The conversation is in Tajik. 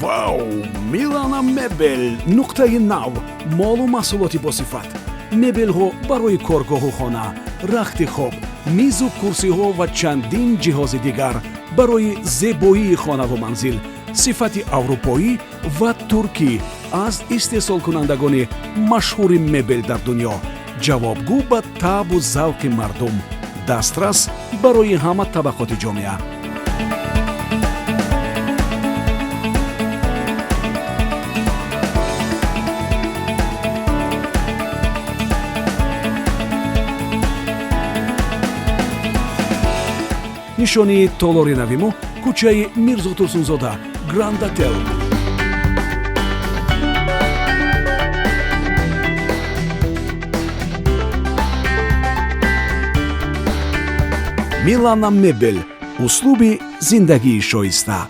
Вау! Милана Мебел, нуқтаи нав, молу маҳсулоти босифат, мебелҳо барои коргоҳу хона, рахти хоб, мизу курсиҳо ва чандин ҷиҳози дигар барои зебоии хонаву манзил, сифати аврупоӣ ва туркӣ аз истеҳсолкунандагони машҳури мебел дар дунё, ҷавобгӯ ба таъбу завқи мардум, дастрас барои ҳама табақоти ҷомеа. Нишонии толори нави мо: кӯчаи Мирзо Турсунзода, Гранд Отел. Милана Мебел, услуби зиндагии шоиста.